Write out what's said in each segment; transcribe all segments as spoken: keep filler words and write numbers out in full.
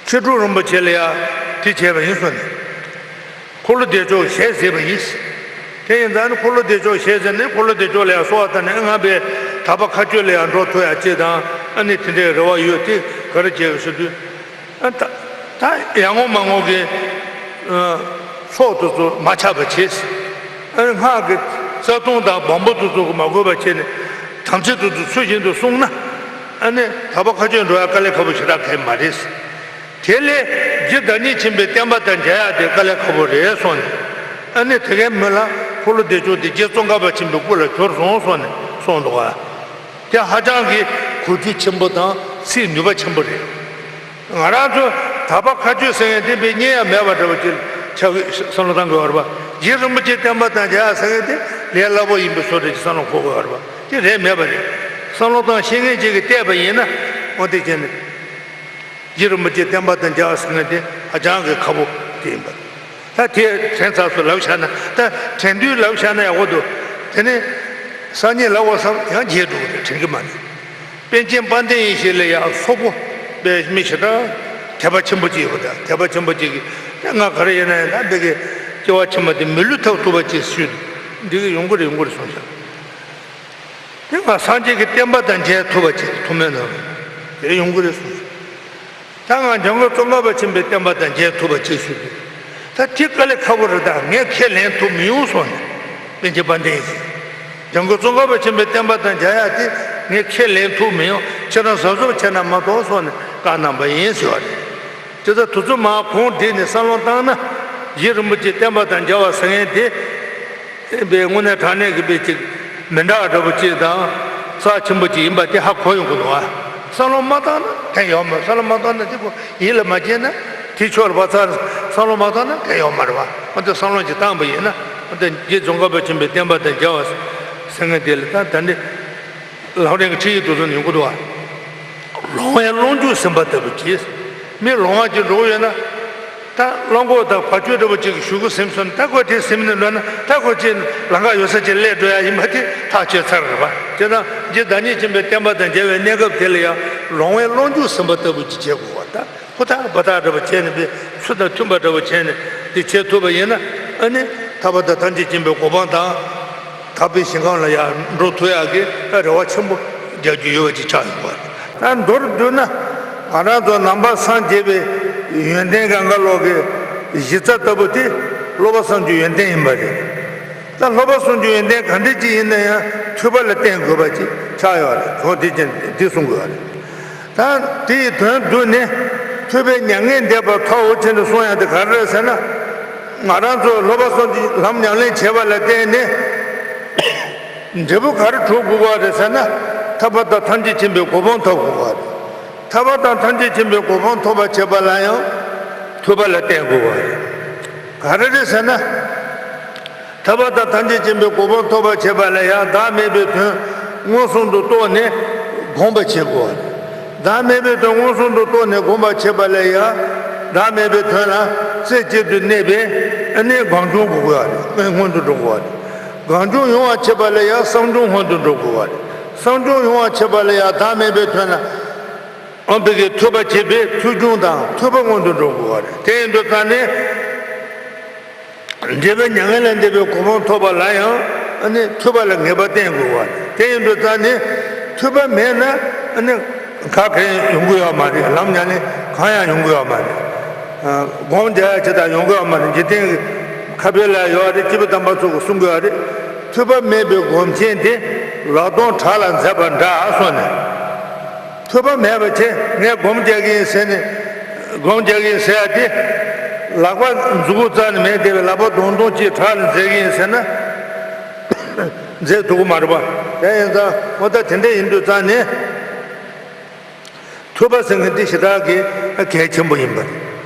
ཕྱི་དྲོ་རིན་པོ་ཆེ་ལ་ཡང་དེ་བྱས་པ་ཡིན་གསུངས་ནས། འཁོར་ལོ་བདེ་མཆོག་ཞལ་གཟིགས་པ་ཡིན། དེ་ཡིན་ཙང་ནི་འཁོར་ལོ་བདེ་མཆོག་ཞལ་གཟིགས་ནས་འཁོར་ལོ་བདེ་མཆོག་ལ་ཡང་གསོལ་བ་བཏབ་ནས། ཨ་ང་པའི་དག་པ་མཁའ་སྤྱོད་ལ་ཡང་འགྲོ་ཐུབ་ཡ་ཅིག་དང་། ཨ་ནི་དེ་འདྲའི་རེ་བ་ཡོད་དེ། ག་རེ་བྱས་ཟེར་དུས། ཨ་ད་ད་ཡར་ངོ་མར་ངོ་གི་ཨ་ཚོགས་དེ་ཚོ་མ་ཆགས་པ་བྱས། ཨ་ནི་སྔགས་ཀྱི་རྩ་ལྟུང་དང་སྦོམ་པོ་དེ་ཚོ་གི་མ་གོས་པ་བྱས་ནས། དམ་ཚིག་དེ་ཚོ་ཚུལ་བཞིན་དུ་བསྲུངས་ན། ཨ་ནི་དག་པ་མཁའ་སྤྱོད་འགྲོ་ཡ་དཀའ་ལས་ཁག་པོ་ཞེ་དྲག་གང་ཡང་མ་རེད། དེ་ལས་རྗེ་བདག་ཉིད་ཆེན་པོའི་བསྟན་པ་དང་མཇལ་ཡག་དེ་དཀའ་ལས་ཁག་པོ་རེད་གསུངས་ནས། ཨ་ནི་དེ་གའི་མི་ལ་འཁོར་ལོ་བདེ་མཆོག་དེ་རྗེ་ཙོང་ཁ་པ་ཆེན་པོའི་སྐུ་ལ་གྱུར་སོང་གསུངས་ནས་གསུངས་འདུག་ག། དེ་ཧ་ཅང་གི་གོ་རྒྱུ་ཆེན་པོ་དང་ཚིག་ནུས་པ་ཆེན་པོ་རེད། ང་རང་ཚོ་དག་པ་མཁའ་སྤྱོད་ཟེར་མཁན་དེ་དཔེ་རྙེད་ཡ་མེད་པ་འདྲ་བོ་ཅིག་ཆགས་བསམ་བློ་བཏང་དགོས་པ་རེད་པ། རྗེ་རིན་པོ་ཆེ་བསྟན་པ་དང་མཇལ་ཡག་ཟེར་མཁན་དེ་ལས་སླ་པོ་ཡིན་པའི་བཟོ་འདྲ་ཅིག་བསམ་བློ་འཁོར་དགོས་པ་རེད་པ། དེ་རེད་མེད་པ་རེད། བསམ་བློ་བཏང་ཤེས་མཁན་ཅིག་གིས་བལྟས་པ་ཡིན་ན། འོ་དེ་བྱས་ནས། རྗེ་རིན་པོ་ཆེ་བསྟན་པ་དང་མཇལ་བ་ཟེར་མཁན་དེ་ཧ་ཅང་གི་ཁག་པོ་དེ་ཡིན་པ། ད་དེ་དྲན་ཚར་སོང་ལབ་བཞག་ན། ད་དྲན་དུས་ལབ་བཞག་ན་ཡག་པོ་འདུག། དེ་ནས་སང་ཉིན་ལབ་དགོས་བསམ་ཡང་བརྗེད་འགྲོ་གི་རེད། དྲན་གྱི་མ་རེད། པཎ་ཆེན་དཔལ་ལྡན་ཡེ་ཤེས་ལ་ཡང་སོག་པོ་པའི་མི་ཞེ་དྲག་དད་པ་ཆེན་པོ་ཅིག་ཡོད་པ་དང་། དད་པ་ཆེན་པོ་ཅིག་གིས། ད་ང་ག་རེ་ཡིན་ན་ཡང་ད་འདི་གི་སྐྱེ་བ་ཕྱི་མ་དེ་མི་བསླུ་ཐབས་ཐུབ་པ་ཅིག་ཞུས། འདི་གི་ཡོང་གི་རེད། ཡོང་གི་རེད་གསུངས་ཤག། དེ་ང་སངས་རྒྱས་ཀྱི་བསྟན་པ་དང་མཇལ་ཐུབ་པ་ཅིག་ཐུབ་མེད་ན། དེ་ཡོང་གི་རེད་གསུངས། ད་ང་འཇམ་མགོན་ཙོང་ཁ་པ་ཆེན་པོའི་བསྟན་པ་དང་མཇལ་ཐུབ་པ་ཅིག་ཞུ་དགོས། ད་དེ་དཀའ་ལས་ཁག་པོ་རེད། ད་ངས་ཁས་ལེན་ཐུབ་མི་ཡོང་གསུངས་ནས། པཎ་ཆེན་དཔལ་ལྡན་ཡེ་ཤེས། འཇམ་མགོན་ཙོང་ཁ་པ་ཆེན་པོའི་བསྟན་པ་དང་མཇལ་ཡག་དེ་ངས་ཁས་ལེན་ཐུབ་མི་ཡོང་། ཁྱེད་རང་གཟབ་གཟབ་བྱས་ན་མ་གཏོགས་གསུངས་ནས་བཀའ་གནང་པ་ཡིན་ཟེར་བ་རེད། དེ་ལྟར་དུས་ཚོད་མར་གོང་བསྒྲིགས་ནས་བསམ་བློ་བཏང་ན། རྗེ་རིན་པོ་ཆེ་བསྟན་པ་དང་མཇལ་བ་ཟེར་མཁན་དེ། དེ་དངོས་གནས་དྲང་གནས་ཀྱི་དཔེ་ཅིག་མི་འདྲ་བ་འདྲ་པོ་ཅིག་དང་། རྩ་ཆེན་པོ་ཅིག་ཡིན་པ་དེ་ཧ་གོ་ཡོང་གི་འདུག་ཨ། བསམ་བློ་མ་བཏང་ན་དེ་ཡོད་མ་རེད། བསམ་བློ་མ་བཏང་ན་དེ་ཁོ་ཡིད་ལ་མ་བྱས་ན་དེ་ཆོག་རེད་པ། རྩ་བསམ་བློ་མ་བཏང་ན་དེ་ཡོད་མ་རེད་པ། འོ་དེ་བསམ་བློ་ཅིག་བཏང་པ་ཡིན་ན། འོ་དེ་རྗེ་ཙོང་ཁ་པ་ཆེན་པོའི་བསྟན་པ་དང་མཇལ་བ་ཟེར་མཁན་དེ་ལ་ད་ད་འདི་ལམ་རིམ་གྱི་ཁྲིད་ཡིག་དེ་ཚོ་ནས་ཡོང་གི་འདུག་ཨ། ལོང་བས་སློང་རྒྱུག་ཟིན་པ་ལྟ་བུ་གྱིས། མི་ལོང་བ་ཅིག་འགྲོ་གི་ཡོད་ན། ད་གླང་གོག་དང་བ་ཅོ་འདྲ་པོ་ཅིག་གིས་གཞུ་གུ་ཟིན་སོང་ན། ད་ཁོས་དེ་ཟིན་ནས་འགྲོ་ན། ད་ཁོ་ཅིག་ལམ་ཁ་ཡོད་ས་ཅིག་སླེབས་འགྲོ་ཡ་ཡིན་པ་དེ་ཐག་ཆོད་ཚར་རེད་པ། བྱས་ཙང་རྗེ་བདག་ཉིད་ཆེན་པོའི་བསྟན་པ་དང་མཇལ་བའི་གནས་སྐབས་དེ་ལ་ཡང་ལོང་བས་སློང་རྒྱུག་ཟིན་པ་ལྟ་བུ་ཅིག་བྱེད་དགོས་པ། ད་ཧུར་ཐག་འབད་ཐག་འདྲ་པོ་བྱས་ནས། དཔེ་ཚུལ་དང་མཐུན་པ་འདྲ་པོ་བྱས་ནས་འདི་བྱེད་ཐུབ་པ་ཡིན་ན། ཨ་ནི་ཐར་པ་དང་ཐམས་ཅད་མཁྱེན་པའི་གོ་འཕང་དང་། དག་པའི་ཞིང་ཁམས་ལ་ཡང་འགྲོ་ཐུབ་ཡག་གི་རེ་བ་ཆེན་པོ་རྒྱག་རྒྱུ་ཡོད་པ་ཅིག་ཆགས་ཡོང་བ་རེད། ད་མདོར་བསྡུས་ན། ང་རང་ཚོ་ནང་པ་སངས་རྒྱས་པའི་ཡོན་ཏན་གང་ག་ལོག་གི་གཞི་རྩ་ལྟ་བུ་དེ་སློབ་པ་བསམ་རྒྱུ་ཡོན་ཏན་ཡིན་པ་རེད། ད་སློབ་པ་བསམ་རྒྱུ་ཡོན་ཏན་ག་འདྲ་ཅིག་ཡིན་ན་ཡང་ཐོས་པ་ལ་བརྟེན་དགོས་པ་ཅིག་ཆགས་ཡོད་རེད། གང་དེ་ཅན་དེ་གསུང་དགོས་པ་རེད། ད་དེ་ཡི་དོན་བསྡུས་ནས། ཐོས་པས་མྱ་ངན་འདས་པ་ཐོབ་ཟེར་ནས་གསུང་ཡག་དེ་ག་རེ་རེད་ཟེར་ན། ང་རང་ཚོ་སློབ་པ་སོགས་ཀྱི་ལམ་ཉམས་ལེན་བྱས་པ་ལ་བརྟེན་ནས་འབྲས་བུ་ག་རེ་འགྲུབ་དགོས་པ་རེད་ཟེར་ན། ཐར་པ་དང་ཐམས་ཅད་མཁྱེན་པའི་གོ་འཕང་ཐོབ་དགོས་པ་རེད། ཐར་པ་དང་ཐམས་ཅད་མཁྱེན་པའི་གོ་འཕང་ཐོབ་པར་བྱེད་པ་ལ་ཡང་ཐོས་པ་ལ་བརྟེན་དགོས་པ་རེད། ག་རེ་རེད་ཟེར་ན། ཐར་པ་དང་ཐམས་ཅད་མཁྱེན་པའི་གོ་འཕང་ཐོབ་པར་བྱེད་པ་ལ་ཡང་བདག་མེད་པའི་དོན་མངོན་སུམ་དུ་རྟོགས་ནས་སྒོམ་པར་བྱེད་དགོས། བདག་མེད་པའི་དོན་མངོན་སུམ་དུ་རྟོགས་ནས་སྒོམ་པར་བྱེད་པ་ལ་ཡང་བདག་མེད་པའི་དོན་ལ་རྩེ་གཅིག་ཏུ་གནས་པའི་ཨ་ནི་གང་བྱུང་དགོས་པ་རེད། སྔོན་དུ་འགྲོ་དགོས་པ་རེད། གང་བྱུང་ཡོང་བར་བྱེད་པ་ལ་ཡང་བསམ་བྱུང་སྔོན་དུ་འགྲོ་དགོས་པ་རེད། བསམ་བྱུང་ཡོང་བར་བྱེད་པ་ལ་ཡང་བདག་མེད་པའི་དོན་ལ་ཨ་ནི་ཐོས་པ་བྱེད་པའི་ཐོས་བྱུང་དང་ཐོས་པ་སྔོན་དུ་འགྲོ་དགོས་པ་རེད། དེ་ཡིན་དུས་ཙང་ནས། འབྲས་བུ་མྱ་ངན་ལས་འདས་པའི་གོ་འཕང་ཐོབ་པ་ལ་ཡང་ཨ་ནི་ཐོས་པ་ལ་ངེས་པ་བསྟེན་དགོས་པ་རེད། དེ་ཡིན་དུས་ཙང་ནས་ཐོས་པ་མེད་ན་ཨ་ནི་ག་གེ་ཡོང་གི་ཡོད་མ་རེད། ལམ་ཉམས་ལེན་གང་ཡང་ཡོང་གི་ཡོད་མ་རེད། ཨ་སྒོམ་རྒྱག་ཡ་ཅིག་དང་ཡོང་གི་ཡོད་མ་རེད། འཇིག་རྟེན་གྱི་ཁ་དཔེ་ལ་ཡོད་རེད། སྐྱེས་བུ་དམ་པ་ཚོ་གིས་གསུང་གི་ཡོད་རེད། ཐོས་པ་མེད་པའི་སྒོམ་ཆེན་དེ། ལག་སྟོང་བྲག་ལ་འཛེགས་པ་འདྲ་གསུངས་ནས། ཐོས་པ་མེད་པ་བྱས། ངས་སྒོམ་རྒྱག་གི་ཡིན་ཟེར་ནས། སྒོམ་རྒྱག་གི་ཡིན་ཟེར་ཡ་དེ། ལག་པ་མཛུ་གུ་རྩ་ནས་མེད་བསྡད་པའི་ལག་པ་མདུང་ཐུང་གཅིག་བྲག་ལ་འཛེག་གི་ཡིན་ཟེར་ན། འཛེག་ཐུབ་ཀྱི་མ་རེད་པ། དེ་ཡིན་ཙང་འོ་ད་དེ་འདྲ་ཡིན་དུས་ཙང་ནས། ཐོས་པ་ཟེར་མཁན་དེ་ཞེ་དྲག་གི་གལ་ཆེན་པོ་ཡིན་པ་རེད།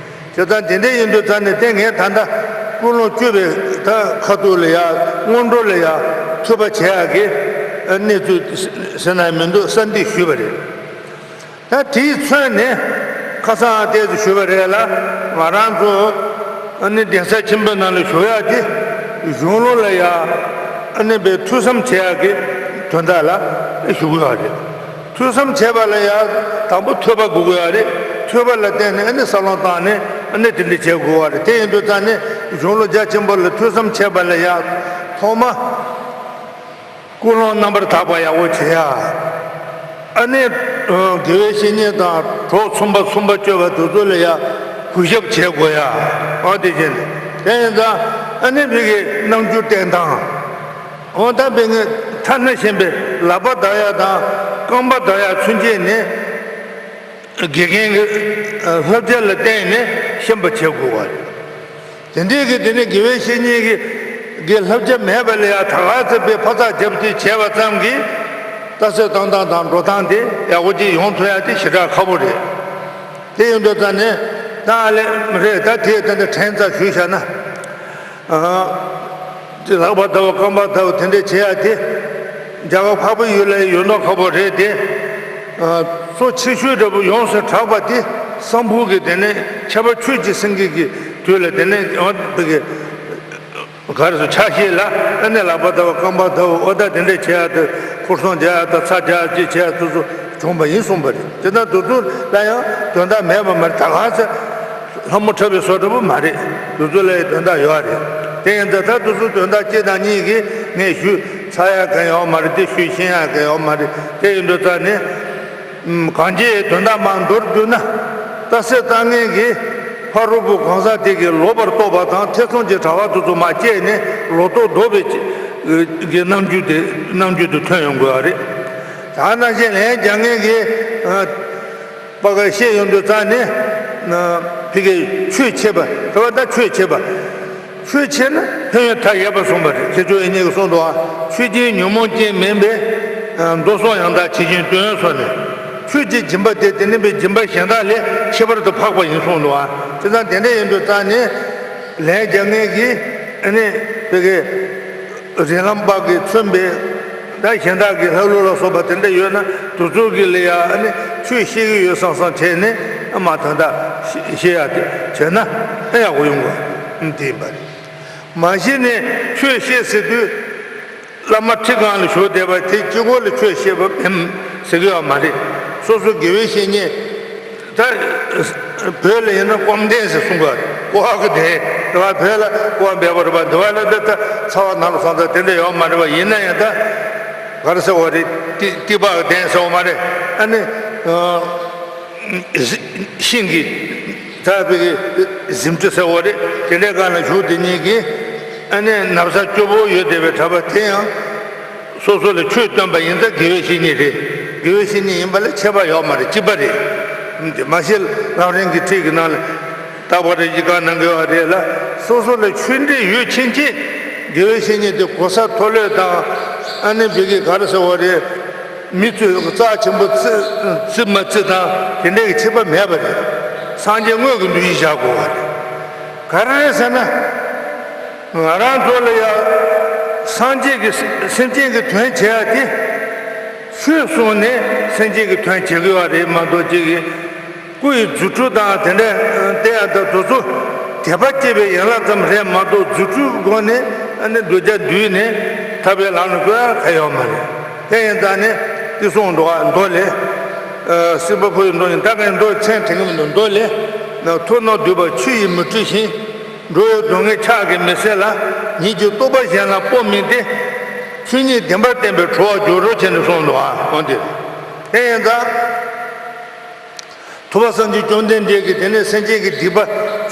བྱས་ཙང་དེ་འདྲ་ཡིན་དུས་ཙང་ནས། དེ་ངས་ད་ལྟ་ཀུན་སློང་བཅུ་པའི་ད་ཁ་ཐུག་ལ་ཡ་སྔོན་འགྲོ་ལ་ཡ་ཐོས་པ་བྱེད་ཡག་གི་གནས་ཚུལ་ཟེར་ན་མི་འདུག། གསར་འདི་ཞུས་པ་རེད། ད་དེས་མཚོན་ནས་ཁ་སང་ཏོག་ཙམ་ཞུས་པ་རེད་ལ། ང་རང་ཚོ་ཨ་ནི་གདན་ས་ཆེན་པོའི་ནང་ལ་བཞུགས་ཡག་དེ་གཞུང་ལུགས་ལ་ཡ་ཨ་ནི་དཔེ་ཐོས་བསམ་བྱེད་ཡག་གི་དོན་དག་ལ་བཞུགས་ཡག་རེད། ཐོས་བསམ་བྱེད་པ་ལ་ཡ་དང་པོ་ཐོས་པ་དགོས་ཀྱི་ཡོད་རེད། ཐོས་པ་ལ་བརྟེན་ནས་ཨ་ནི་ས་ལོང་བཏང་ནས་ཨ་ནི་དེ་འདྲ་བྱེད་དགོས་པ་རེད། དེ་ཡིན་དུས་ཙང་ནས་གཞུང་ལུགས་རྒྱ་ཆེན་པོ་ལ་ཐོས་བསམ་བྱས་པ་ལ་ཡ་ཐོག་མ། ཀུན་སློང་རྣམ་པར་དག་པ་ཡག་པོ་བྱེད་ཡ། ཨ་ནི། དགེ་བའི་བཤེས་གཉེན་དང་གྲོགས་ཚུན་པ་ཚུན་པ་སྤྱོད་པ་དེ་ཚོ་ལ་ཡ་གུས་ཞབས་བྱེད་དགོས་ཡ། འོ་དེ་བཞིན་དེ་ཡིན་ཙང་ཨ་ནི་བོད་ཀྱི་རྣམ་འགྱུར་བསྟན་སྟངས། འོ་ད་བོད་ཀྱི་ཐ་སྙད་གཞན་པའི་ལག་པ་བརྡབ་ཡ་དང་རྐང་པ་བརྡབ་ཡ་ཚུན་ཆད་ནི། དགེ་རྒན་གྱི་བསླབ་བྱ་ལ་བརྟེན་ནས་ཤེས་པ་བྱེད་དགོས་པ་རེད། དེ་འདྲའི་གི་དེ་ནི་དགེ་བའི་བཤེས་གཉེན་གྱི་གི་བསླབ་བྱ་མེད་པ་ལ་ཡང་ད་ག་ཚོད་པའི་ཕ་ཚག་རྒྱབ་ཀྱིས་བྱས་པ་ཙམ་གྱིས་ལྟ་ཚུལ་བཏང་སྟངས་དང་འགྲོ་སྟངས་དེ་ཡག་པོ་ཅིག་ཡོང་ཐུབ་ཡ་དེ་ཞེ་དྲག་ཁག་པོ་རེད། དེ་ཡིན་དུས་ད་ནི་ད་ཨ་ལེ་མི་རེད། ད་དེ་ད་ནི་དྲན་ཙམ་ཞུས་བཞག་ན། དེ་ལག་པ་འདར་བ་རྐང་པ་འདར་བ་དེ་འདྲས་བྱེད་ཡ་དེ། རྒྱ་གར་འཕགས་པའི་ཡུལ་ལ་ཡོད་མདོག་ཁ་པོ་རེད་དེ། གཙོ་ཆེ་ཤོས་འདྲ་པོ་ཡོངས་སུ་གྲགས་པ་དེ་སམ་བྷོ་གི་དེ་ནས་ཁྱད་པར་ཆོས་ཀྱི་སེང་གེ་གི་དུས་ལ་དེ་ནས་འོ་དེ་གི་ག་རེ་ཟེར་ཕྱག་བཞེས་ལ་ཨ་ནི་ལག་པ་འདར་བ་རྐང་པ་འདར་བ་འོ་ད་དེ་འདྲས་བྱེད་ཡ་དེ་ཁུར་སང་རྒྱག་ཡ་དང་ཚྭ་རྒྱག་ཡ་ཅིག་བྱེད་ཡ་དེ་ཚོ་བྱུང་བ་ཡིན་གསུངས་པ་རེད། དེ་ན་དེ་ཚོ་ལ་ཡང་དོན་དག་མེད་པ་མ་རེད། ད་ག་ཚོད། ལྷ་མོ་འཁྲབ་པའི་བཟོ་འདྲ་པོ་མ་རེད། དེ་ཚོ་ལ་ཡི་དོན་དག་ཡོད་རེད། དེ་ཡིན་ཙང་ད་དེ་ཚོ་དོན་དག་གཅིག་དང་གཉིས་ཀྱིས་ངས་ཞུས་ཚར་ཡ་གང་ཡོད་མ་རེད། དེ་ཞུས་ཤེས་ཡ་གང་ཡོད་མ་རེད། དེ་ཡིན་དུས་ཙང་ནས། ཨམ། གང་ཅིའི་དོན་དག་མར་མདོར་བསྡུས་ན། རྟ་སེ་རྟ་ངན་གྱིས་ཕ་རོལ་པོ་གང་ཟག་དེ་གའི་ལོག་པར་རྟོག་པ་དང་ཐེ་ཚོམ་གྱི་དྲ་བ་དེ་ཚོ་མར་བཅད་ནས་ལོག་རྟོག་ལྡོག་པའི་གི་རྣམ་འགྱུར་དེ་རྣམ་འགྱུར་དུ་ཐོན་ཡོང་དགོས་པ་རེད། ད་ནང་བཞིན་ལན་རྒྱག་མཁན་གྱིས། པ་ག་བཤད་ཡོང་དུས་ཙང་ནས། ཕ་གིའི་ཆོས་འཆད་པ་རེད་བ། ད་ཆོས་འཆད་པ། ཆོས་འཆད་ན་ཕན་ཡོན་མཐའ་ཡས་པ་གསུངས་པ་རེད། མཁས་མཆོག་དབྱིག་གཉེན་གྱིས་གསུངས་འདུག་བ། ཆོས་ཀྱི་ཉོན་མོངས་ཅན་མིན་པས། མདོ་གསུམ་ཡང་དག་ཇི་བཞིན་སྟོན་གསུངས་ནས། ཆོས་ཀྱི་སྦྱིན་པ་དེ་དེ་ནི་པའི་སྦྱིན་པ་གཞན་དག་ལས་ཁྱད་པར་དུ་འཕགས་པ་ཡིན་གསུངས་འདུག་བ། དེ་ཙང་དེ་འདྲ་ཡིན་དུས་ཙང་ནས་ལན་རྒྱག་མཁན་གྱིས་ཨ་ནི་ཕ་གི་རིགས་ལམ་པ་གིས་མཚོན་པའི་ད་གཞན་དག་གི་ལྷ་ཀླུ་ལ་སོགས་པ་དེ་འདྲ་ཡོད་ན་དེ་ཚོ་གི་ལ་ཡ་ཨ་ནི་ཆོས་བཤད་ཀྱི་ཡོད་བསམ་བསམ་བྱས་ནས་ཨ་མ་ད་ལྟ་བཤད་ཡ་དེ་བྱས་ན་ཨ་ཡག་པོ་ཡོང་གི་དེ་ཡིན་པ་རེད། མ་གཞི་ནས་ཆོས་བཤད་ཟེར་དུས་བླ་མ་ཁྲི་སྒང་ལ་བཞུགས་བསྡད་པ་དེ་སྤྱི་བོ་ལ་ཆོས་བཤད་པ་མིན་ཟེར་གི་ཡོད་མ་རེད། སོ་སོ་དགེ་བའི་བཤེས་གཉེན། ད་བོད་ལ་ཡིན་ན་སྐོམ་ལྡན་ཟེར་གསུང་གི་རེད། ཀོ་ཧ་གི་ལྡན་རེད་བ། བོད་ལ་ཀོ་ཧ་འབེལ་བ་རེད་བ། འདི་བ་ལ་ད་ད་ཚ་བ་ན་རོ་སང་ད་དེ་འདྲ་ཡོད་མ་རེད་བ། ཡིན་ན་ཡང་ད་ག་རེ་ཟེར་བ་རེད། ཏི་ཏི་པ་གི་ལྡན་ཟེར་བ་མ་རེད། ཨ་ནི་ཤིང་གི་ད་བོད་ཀྱི་གཟིམ་ཁྲི་ཟེར་བ་རེད། དེ་འདྲའི་སྒང་ལ་བཞུགས་དེ་ཉིད་ཀྱི་ཨ་ནི་ན་བཟའ་སྐྱོ་པོ་ཡོད་བསྡད་པའི་གྲྭ་པ་དེ་ཡང་། སོ་སོ་ལ་ཆོས་སྟོན་པ་ཡིན་ཙང་དགེ་བའི་བཤེས་གཉེན་རེད། དགེ་བའི་བཤེས་གཉེན་ཡིན་པ་ལ་ཁྱད་པར་ཡོད་མ་རེད། གཅིག་པ་རེད། དེ་མ་གཞི་ལམ་རིམ་གྱི་ཁྲིད་ཀྱི་ནང་ལ་རྟག་པར་རེ་ཞིག་བཀའ་གནང་གི་ཡོད་རེད་ལ། སོ་སོ་ལ་ཆོས་འབྲེལ་ཡོད་ཕྱིན་ཆད་དགེ་བའི་བཤེས་གཉེན་དེ་གོ་ས་མཐོ་ལོས་དང་ཨ་ནི་བི་གི་ག་རེ་ཟེར་བ་རེད། མི་ཚོས་རྩ་ཆེན་པོ་བརྩི་བརྩི་མ་བརྩི་དང་དེ་འདྲའི་གི་ཁྱད་པར་མེད་པ་རེད། སངས་རྒྱས་དངོས་ཀྱི་འདུ་ཤེས་བཞག་དགོས་པ་རེད། ག་རེ་རེད་ཟེར་ན། ང་རང་ཚོ་ལ་ཡང་སངས་རྒྱས་ཀྱི་སེམས་ཅན་གྱི་དོན་བྱེད་ཡ་དེ་ཆོས་གསུངས་ནས་སེམས་ཅན་གྱི་དོན་བྱེད་དགོས་པ་རེད་མ་གཏོགས་ཅིག་གི་སྐུ་ཡི་རྫུ་འཕྲུལ་དང་དེ་འདྲ་བསྟན་ཡ་དང་དེ་ཚོ་དད་པ་སྐྱེས་པའི་ཡན་ལག་ཙམ་རེད་མ་གཏོགས་རྫུ་འཕྲུལ་སྒོ་ནས་ཨ་ནི་གདུལ་བྱ་འདུལ་ནས་ཐར་པའི་ལམ་ལ་བཀོད་ཡ་ག་ཡོད་མ་རེད། དེ་ཡིན་ཙང་ནས་དེ་གསུངས་འདུག་ག་མདོ་ལས། སྲིད་པ་ཕོ་ཡི་མདོ་ཡིན། ད་ག་མདོ་མཚན་དྲན་གྱི་མི་འདུག་མདོ་ལས། མཐོ་ན་སྡུད་པ་ཆུ་ཡིས་མི་འཁྲུ་ཞིང་། འགྲོ་བའི་སྡུག་བསྔལ་ཕྱག་གིས་མི་སེལ་ལ། ཉིད་ཀྱི་རྟོགས་པ་གཞན་ལ་སྤོ་མིན་ཏེ། ཆོས་ཉིད་བདེན་པར་བསྟན་པས་གྲོལ་བར་འགྱུར་རོ་བྱས་ནས་གསུངས་འདུག་ཨ། འོན་ཏེ། དེ་ཡིན་ཙང་། ཐུབ་པ་སངས་རྒྱས་བཅོམ་ལྡན་འདས་ཀྱིས་དེ་ནས་སེམས་ཅན་གྱི་སྡིག་པ་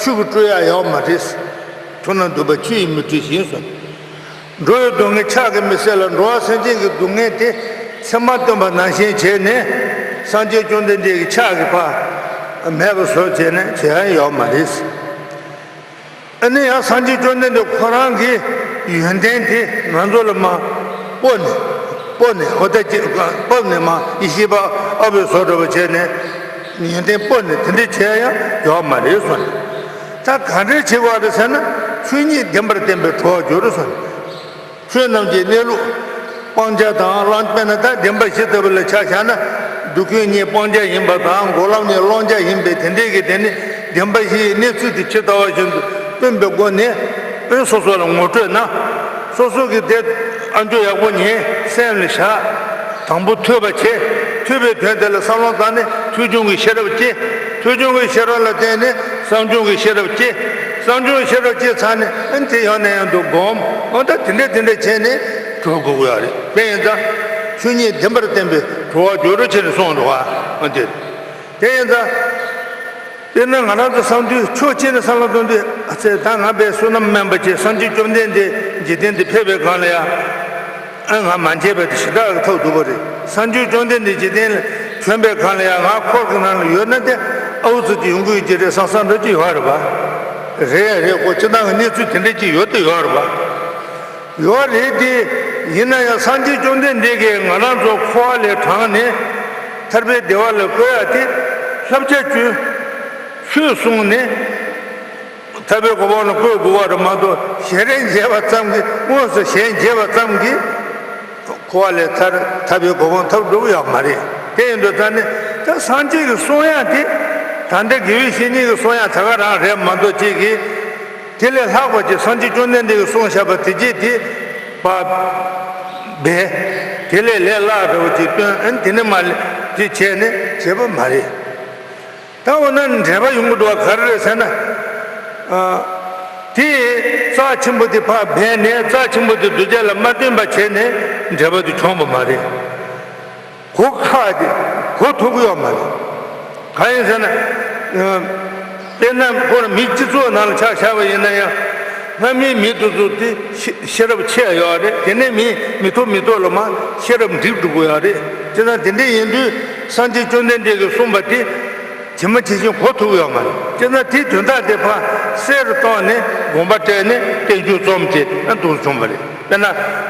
ཆུ་གིས་བཀྲུ་ཡ་ཡོད་མ་རེད། མཐོ་ན་སྡུད་པ་ཆུ་ཡིས་མི་འཁྲུ་ཞིང་གསུངས། འགྲོ་བའི་སྡུག་བསྔལ་ཕྱག་གིས་མི་སེལ་ལ། འགྲོ་བ་སེམས་ཅན་གྱི་སྡུག་བསྔལ་དེ་ཚད་མར་སྟོན་པ་ནང་བཞིན་བྱས་ནས་སངས་རྒྱས་བཅོམ་ལྡན་འདས་ཀྱི་ཕྱག་གིས་ཕར་མེད་པ་བཟོ་བྱས་ནས་བྱེད་ཡ་ཡོད་མ་རེད། ཨ་ནི་ཡང་སངས་རྒྱས་བཅོམ་ལྡན་འདས་ཁོ་རང་གི་ཡོན་ཏན་དེ་ང་ཚོ་ལ་མར་སྤོ་ནས་སྤོ་ནས་འོ་ད་ཅི་སྤོ་ནས་མར་ཡེ་ཤེས་པ་ཨ་བོས་བཟོ་འདྲ་བ་བྱས་ནས་ཡོན་ཏན་སྤོ་ནས་དེ་འདྲ་བྱེད་ཡ་ཡང་ཡོད་མ་རེད་གསུངས་ནས། ད་ག་འདྲ་བྱེད་དགོས་རེད་ཟེར་ན་ཆོས་ཉིད་བདེན་པར་བསྟན་པས་གྲོལ་བར་འགྱུར་གསུངས་ནས། ཆོས་རྣམས་ཀྱི་གནས་ལུགས་སྤང་བྱ་དང་བླང་། དཔེར་ན་ད་བདེན་པ་བཞི་ལྟ་བུ་ལ་ཆ་བཞག་ན་སྡུག་ཀུན་གཉིས་སྤང་བྱ་ཡིན་པ་དང་འགོག་ལམ་གཉིས་བླང་བྱ་ཡིན་པས་དེ་འདྲའི་གི་དེ་ནི་བདེན་པ་བཞིའི་གནས་ཚུལ་དེ་ཇི་ལྟ་བ་བཞིན་དུ་སྟོན་པའི་སྒོ་ནས་དཔེ་སོ་སོ་ལ་ངོ་སྤྲོད་གནང་། སོ་སོ་གི་དེ་ཨ་མཆོག་ཡག་པོ་ཉན་སེམས་ལ་བཞག་དང་པོ་ཐོས་པ་བྱེད། ཐོས་པའི་དོན་དེ་ལ་བསམ་བློ་བཏང་ནས་ཐོས་བྱུང་གི་ཤེས་རབ་སྐྱེ། ཐོས་བྱུང་གི་ཤེས་རབ་ལ་བརྟེན་ནས་བསམ་བྱུང་གི་ཤེས་རབ་སྐྱེ། བསམ་བྱུང་གི་ཤེས་རབ་སྐྱེས་ཚར་ནས་ཨ་ནི་དེ་ཡང་ནས་ཡང་དུ་སྒོམ། འོ་ད་དེ་འདྲ་དེ་འདྲ་བྱས་ནས་གྲོལ་དགོས་ཀྱི་ཡོད་རེད། དེ་ཡིན་ཙང་ཆོས་ཉིད་བདེན་པར་བསྟན་པའི་གྲོལ་བ་སྦྱོར་རོལ་ཆེན་ནས་གསུངས་འདུག་བ། འོ་དེ་དེ་ཡིན་ཙང་། དཔེར་ན་ང་རང་ཚོ་བསམ་དུས་ཕྱོགས་གཅིག་ནས་བསམ་བློ་གཏོང་དུས་ཨ་ཙེ་ད་ང་དཔེ་བསོད་ནམས་དམན་པ་ཅིག་སངས་རྒྱས་བཅོམ་ལྡན་འདས་འཇིག་རྟེན་འདི་ཕེབས་པའི་སྒང་ལ་ཡང་ཨ་ང་མ་མཇལ་བ་དེ་ཞེ་དྲག་གི་ཐོག་སྡུག་པོ་རེད། སངས་རྒྱས་བཅོམ་ལྡན་འདས་འཇིག་རྟེན་ལ་བྱོན་པའི་སྒང་ལ་ཡང་ང་འཁོར་གྱི་ནང་ལ་ཡོད་ན་དེ་ཨའུ་ཙི་ཅིག་ཡོང་གི་ཡོད་ཀྱི་རེད་བསམ་བསམ་འདྲ་ཅིག་ཡོད་རེད་པ། རེད་རེད་ཁོ་སྤྱིར་བཏང་གི་གནས་ཚུལ་དེ་འདྲ་ཅིག་ཡོད་དེ་ཡོད་རེད་པ། ཡོད་རེད་དེ། ཡིན་ན་ཡང་སངས་རྒྱས་བཅོམ་ལྡན་འདས་ཀྱིས་ང་རང་ཚོ་འཁོར་བ་ལས་དྲངས་ནས་ཐར་པའི་བདེ་བ་ལ་བཀོད་ཡ་དེ་བསླབ་བྱ་བཅུ་ཆོས་གསུངས་ནས་ཐར་པའི་གོ་འཕང་ལ་བཀོད་དགོས་པ་རེད་མ་གཏོགས་ཞལ་རས་མཇལ་བ་ཙམ་གྱིས་དངོས་སུ་ཞལ་མཇལ་བ་ཙམ་གྱིས་འཁོར་བ་ལས་ཐར་ཐར་པའི་གོ་འཕང་ཐོབ་འགྲོ་གི་ཡོད་མ་རེད། དེ་ཡིན་དུས་ད་ནི་ད་སངས་རྒྱས་ཀྱིས་གསུང་ཡ་དེ་ད་ལྟ་དགེ་བའི་བཤེས་གཉེན་གྱིས་གསུང་ཡ་ད་ག་རང་རེད་མ་གཏོགས་ཅིག་གིས། དེ་ལས་ལྷག་པ་ཅིག་སངས་རྒྱས་བཅོམ་ལྡན་འདས་ཀྱིས་གསུངས་བཞག་པ་དེ་རྗེས་དེ་པ་སྦས། དེ་ལས་ལས་སླ་འདྲ་བོ་ཅིག་སྟོན་ཨ་ནི་དེ་ནས་མ་ལས་དེ་བྱས་ནས་བྱས་པ་མ་རེད། ད་འོ་ན་འབྲེལ་བ་ཡོང་གི་འདུག་བ་ག་རེ་རེད་ཟེར་ན། ཨ། དེ་རྩ་ཆེན་པོ་དེ་ཕར་སྦས་ནས་རྩ་ཆེན་པོ་དེ་གདུལ་བྱ་ལ་མ་བསྟན་པ་བྱས་ནས་འབྲེལ་བ་དེ་བྱུང་བ་མ་རེད། གོ་ཁག་དེ་གོ་ཐུབ་ཀྱི་ཡོད་མ་རེད། གང་ཡིན་ཟེར་ན། ཨ། དཔེར་ན་ཁོ་རང་མི་སྤྱི་ཚོགས་ནང་ལ་ཆ་བཞག་པ་ཡིན་ན་ཡང་སྔ་མའི་མི་དེ་ཚོ་དེ་ཤེས་ཤེས་རབ་ཆེ་ཡོད་རེད། དེ་ནས་མི་མི་ཐོག་མི་ཐོག་ལ་མ་ཤེས་རབ་འགྲིབ་འགྲོ་གི་ཡོད་རེད། བྱས་ཙང་དེ་འདྲ་ཡིན་དུས་སངས་རྒྱས་བཅོམ་ལྡན་འདས་ཀྱིས་གསུངས་པ་དེ་ཇི་མ་ཇི་བཞིན་གོ་ཐུབ་ཀྱི་ཡོད་མ་རེད། བྱས་ཙང་དེའི་དོན་དག་དེ་ཕར་གསལ་རུ་བཏང་ནས་དགོངས་པ་བཀྲལ་ནས་བསྟན་བཅོས་རྩོམ་བྱས་ཨ་འདུག་བྱུང་བ་རེད། དཔེར་ན་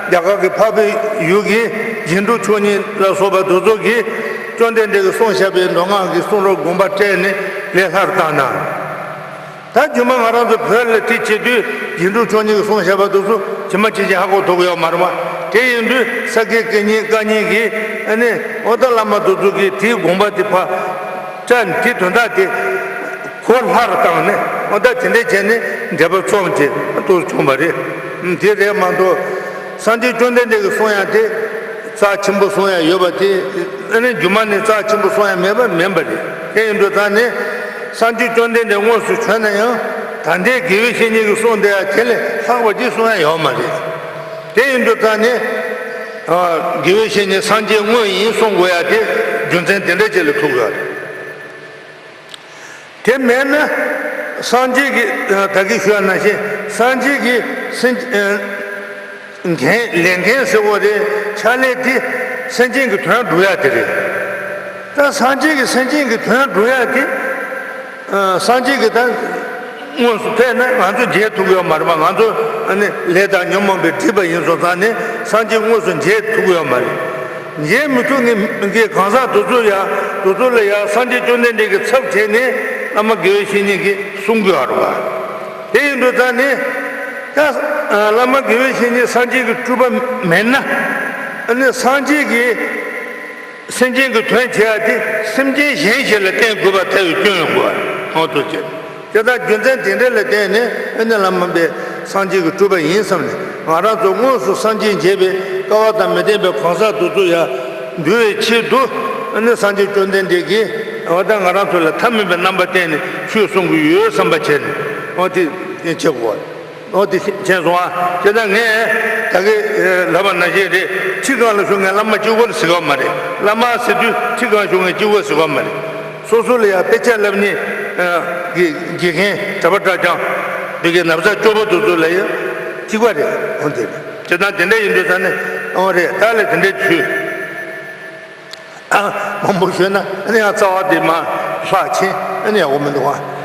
རྒྱ་གར་གྱི་འཕགས་པའི་ཡུལ་གྱི་རྗེ་འབྲུག་ཆོས་ཉིད་ལ་སོགས་པ་དེ་ཚོ་གིས་བཅོམ་ལྡན་འདས་ཀྱིས་གསུངས་བཞག་པའི་མདོ་སྔགས་ཀྱི་གསུང་རབ་དགོངས་པ་བཀྲལ་ནས་ལས་སླ་རུ་བཏང་ན། ད་རྒྱུ་མ་ང་རང་ཚོ་བོད་ལ་ཁྲིད་བྱེད་དུས་རྗེ་འབྲུག་ཆོས་ཉིད་ཀྱིས་གསུངས་བཞག་པ་དེ་ཚོ་ཇི་མ་ཇི་བཞིན་ཧ་གོ་ཐུབ་ཀྱི་ཡོད་མ་རེད་པ། དེ་ཡིན་དུས་ས་སྐྱའི་དགེ་བསྙེན་བཀའ་རྙིང་གི་ཨ་ནི་ཨོ་ད་བླ་མ་དེ་ཚོ་གིས་དེའི་དགོངས་པ་དེ་ཕར་བཀྲལ་ནས་དེའི་དོན་དག་དེ་གོ་སླ་རུ་བཏང་ནས་ཨོ་ད་དེ་འདྲ་བྱས་ནས་འགྲེལ་པ་རྩོམ་བྱས་ཨ་ཏོག་ཙམ་བྱུང་བ་རེད། ཨ་དེ་རེད་མ་གཏོགས་སངས་རྒྱས་བཅོམ་ལྡན་འདས་ཀྱིས་གསུང་ཡ་དེ་རྩ་ཆེན་པོ་གསུང་ཡ་ཡོད་པ་དེ་ཨ་ནི་རྒྱུ་མ་ནས་རྩ་ཆེན་པོ་གསུང་ཡ་མེད་པ་མིན་པ་རེད། དེ་ཡིན་དུས་ད་ནི་སངས་རྒྱས་བཅོམ་ལྡན་འདས་དངོས་སུ་བྱོན་ན་ཡང་ད་ལྟའི་དགེ་བའི་བཤེས་གཉེན་གྱིས་གསུངས་བསྡད་ཡ་དེ་ལས་ལྷག་པ་ཅིག་གསུང་ཡ་ཡོད་མ་རེད། དེ་ཡིན་དུས་ད་ནི་ཨ་དགེ་བའི་བཤེས་གཉེན་སངས་རྒྱས་དངོས་ཡིན་གསུང་དགོས་ཡ་དེ་རྒྱུ་མཚན་དེ་འདྲ་ཅིག་ལ་ཐུག་ཡོད་རེད། དེ་མེད་ན། སངས་རྒྱས་ཀྱི་ད་གིན་ཞུས་པ་ནང་བཞིན་སངས་རྒྱས་ཀྱི་སེམས་འགན་ལས་འགན་ཟེར་བ་རེད། ཕྱག་ལས་དེ་སེམས་ཅན་གྱི་དོན་སྒྲུབ་ཡ་དེ་རེད། ད་སངས་རྒྱས་ཀྱི་སེམས་ཅན་གྱི་དོན་སྒྲུབ་ཡ་དེ་སངས་རྒྱས་ཀྱི་ད་དངོས་སུ་ཕེབས་ན་ང་ཚོ་མཇལ་ཐུབ་ཀྱི་ཡོད་མ་རེད་པ། ང་ཚོ་ཨ་ནི་ལས་དང་ཉོན་མོངས་པའི་སྒྲིབ་པ་ཡིན་སོང་ཙང་ནས་སངས་རྒྱས་དངོས་སུ་མཇལ་ཐུབ་ཀྱི་ཡོད་མ་རེད། མཇལ་མི་ཐུབ་མཁན་གྱི་གང་ཟག་དེ་ཚོ་ཡ་དེ་ཚོ་ལ་ཡ་སངས་རྒྱས་བཅོམ་ལྡན་འདས་ཀྱི་ཚབ་བྱས་ནས་བླ་མ་དགེ་བའི་བཤེས་གཉེན་གྱིས་གསུང་དགོས་པ་རེད་པ། དེ་ཡིན་དུས་ད་ནི་ད་བླ་མ་དགེ་བའི་བཤེས་གཉེན་སངས་རྒྱས་ཀྱི་སྤྲུལ་པ་མིན་ན་ཨ་ནི་སངས་རྒྱས་ཀྱིས་སེམས་ཅན་གྱི་དོན་བྱེད་ཡ་དེ་སེམས་ཅན་གཞན་ཞིག་ལ་བསྟན་དགོས་པ་ཐལ་བའི་སྐྱོན་ཡོང་དགོས་པ་རེད། ཨོ་ཐུགས་རྗེ་ཆེ། དེ་ལྟར་རྒྱུ་མཚན་དེ་འདྲ་ལ་བརྟེན་ནས་ཨ་ནི་བླ་མ་པས་སངས་རྒྱས་ཀྱི་སྤྲུལ་པ་ཡིན་བསམ་ནས་ང་རང་ཚོ་དངོས་སུ་སངས་རྒྱས་མཇལ་བའི་སྐལ་བ་དང་མི་ལྡན་པའི་གང་ཟག་དེ་ཚོ་ཡ་འདུལ་བའི་ཆེད་དུ་ཨ་ནི་སངས་རྒྱས་བཅོམ་ལྡན་འདས་ཀྱིས་འོ་ད་ང་རང་ཚོ་ལ་ཐ་མལ་པའི་རྣམ་པ་བསྟན་ནས་ཆོས་གསུང་གི་ཡོད་བསམ་པ་བྱས་ནས་འོ་དེ་བྱེད་དགོས། འོ་དེ་མཁྱེན་སོང་ཨ། དེ་ལྟར་ངས་ད་གིན་ལབ་པ་ནང་བཞིན་རེད། ཁྲི་སྒང་ལ་བཞུགས་མཁན་བླ་མ་གཅིག་པོ་ལ་ཟེར་གི་ཡོད་མ་རེད། བླ་མ་ཟེར་དུས་ཁྲི་སྒང་བཞུགས་མཁན་གཅིག་པོ་ཟེར་གི་ཡོད་མ་རེད། སོ་སོ་ལ་ཡང་དཔེ་ཆ་བསླབ་མཁན་གྱི་དགེ་རྒན་གྲྭ་པ་གྲྭ་རྐྱང་བོད་ཀྱི་ན་བཟའ་སྐྱོ་པོ་དེ་ཚོ་ལ་ཡང་གཅིག་པ་རེད། འོ་དེ་རེད། དེ་ལྟར་དེ་འདྲ་ཡིན་དུས་ད་ནི་འོ་རེད་ད་ལས་དེ་འདྲའི་དུས་ཨ་མང་པོ་ཞུས་ན་ཨ་ནི་ཡང་རྩ་བ་དེ་མ་ལྷག་ཕྱིན་ཨ་ནི་ཡག་པོ་མི་འདུག་ཨ།